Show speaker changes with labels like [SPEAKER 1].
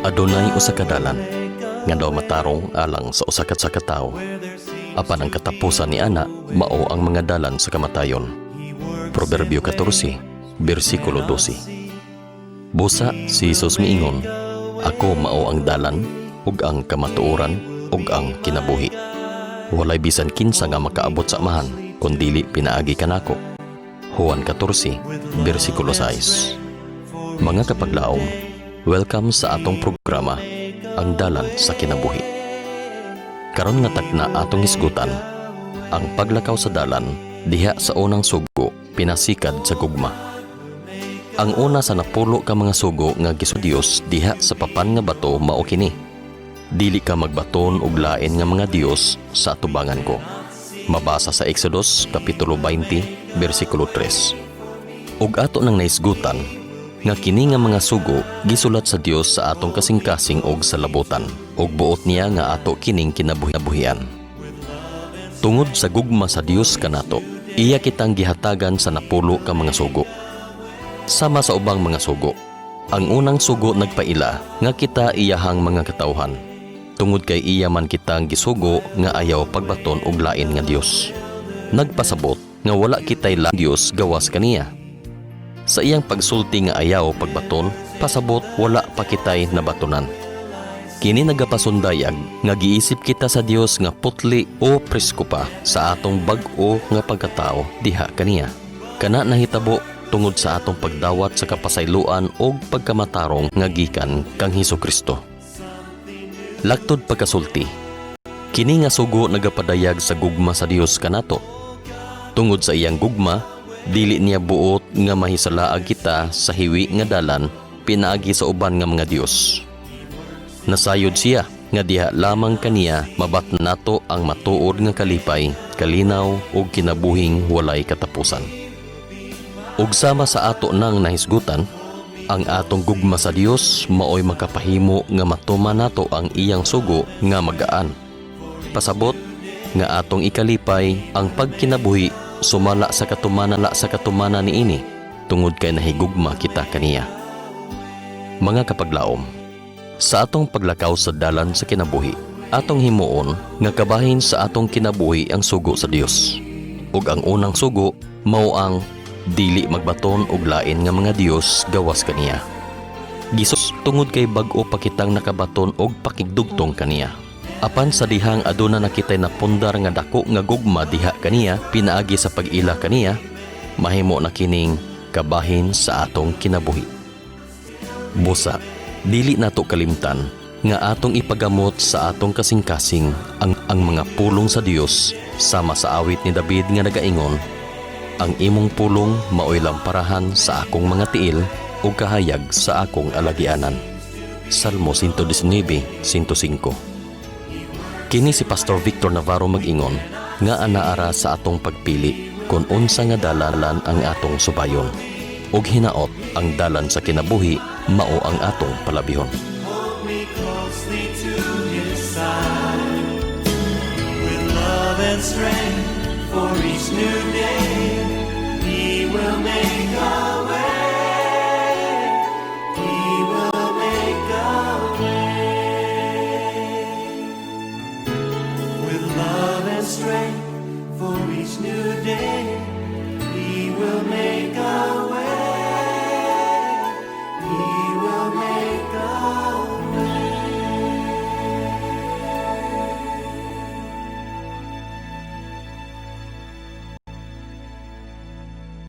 [SPEAKER 1] Adunay usa ka dalan nga daw matarong alang sa usa ka sa katawo. Apan ang katapusan ni ana mao ang mga dalan sa kamatayon. Proverbio 14, bersikulo 12. Busa si Jesus miingon, "Ako mao ang dalan ug ang kamatuoran ug ang kinabuhi. Walay bisan kinsa nga makaabot sa Amahan kun dili pinaagi kanako." Juan 14, bersikulo 6. Mga kapaglaom, welcome sa atong programa, Ang Dalan sa Kinabuhi. Karon nga takna atong hisgutan, ang paglakaw sa dalan diha sa unang sugo pinasikad sa gugma. Ang una sa 10 ka mga sugo nga gisu Dios diha sa papan nga bato mao kini: "Dili ka magbaton og lain nga mga dios sa atubangan ko." Mabasa sa Exodus kapitulo 20 bersikulo 3. Ug ato nang nahisgutan nga kini nga mga sugo gisulat sa Dios sa atong kasing-kasing og sa labutan ug buot niya nga ato kining kinabuhi-buhian. Tungod sa gugma sa Dios kanato, iya kitang gihatagan sa 10 ka mga sugo. Sama sa ubang mga sugo, ang unang sugo nagpaila nga kita iyahang mga katawhan. Tungod kay iya man kitang gisugo nga ayaw pagbaton og lain nga Dios. Nagpasabot nga wala kitay lain Dios gawas kaniya. Sa iyang pagsulti nga ayaw pagbaton, pasabot wala pa kitay nabatonan. Kini nagapasundayag nga giisip kita sa Dios nga putli o presko pa sa atong bag-o nga pagkatao diha kaniya. Kana nahitabo tungod sa atong pagdawat sa kapasayloan og pagkamatarong nga gikan kang Hesus Kristo. Laktod pagkasulti, kini nga sugo nagapadayag sa gugma sa Dios kanato. Tungod sa iyang gugma, dili niya buot nga mahisalaag kita sa hiwi nga dalan pinaagi sa uban nga mga Dios. Nasayod siya nga diha lamang kaniya mabat nato ang matuod nga kalipay, kalinaw ug kinabuhing walay katapusan. Ug sama sa ato nang nahisgutan, ang atong gugma sa Dios maoy makapahimo nga matuman nato ang iyang sugo nga magaan. Pasabot nga atong ikalipay ang pagkinabuhi sumala sa katumanan niini tungod kay nahigugma kita kaniya. Mga kapaglaom, sa atong paglakaw sa dalan sa kinabuhi, atong himuon nga kabahin sa atong kinabuhi ang sugo sa Dios. Ug ang unang sugo mao ang dili magbaton og lain nga mga dios gawas kaniya. Gisus tungod kay bag-o pa kitang nakabaton og pakigdugtong kaniya. Apan sa dihang aduna na kitay napundar nga dako nga gugma diha kaniya pinaagi sa pag-ila kaniya, mahimo na kining kabahin sa atong kinabuhi. Busa, dili nato kalimtan nga atong ipagamot sa atong kasing-kasing ang mga pulong sa Dios sama sa awit ni David nga nagaingon, "Ang imong pulong maoy lamparahan sa akong mga tiil ug kahayag sa akong alagianan." Salmo 119, 105. Kini si Pastor Victor Navarro mag-ingon nga anaara sa atong pagpili kung unsa nga dalan ang atong subayon. Ug hinaot ang dalan sa kinabuhi mao ang atong palabihon.
[SPEAKER 2] Hold me closely to his side with love and strength for each new day. He will make a way. He will make a way with love and strength for each new day.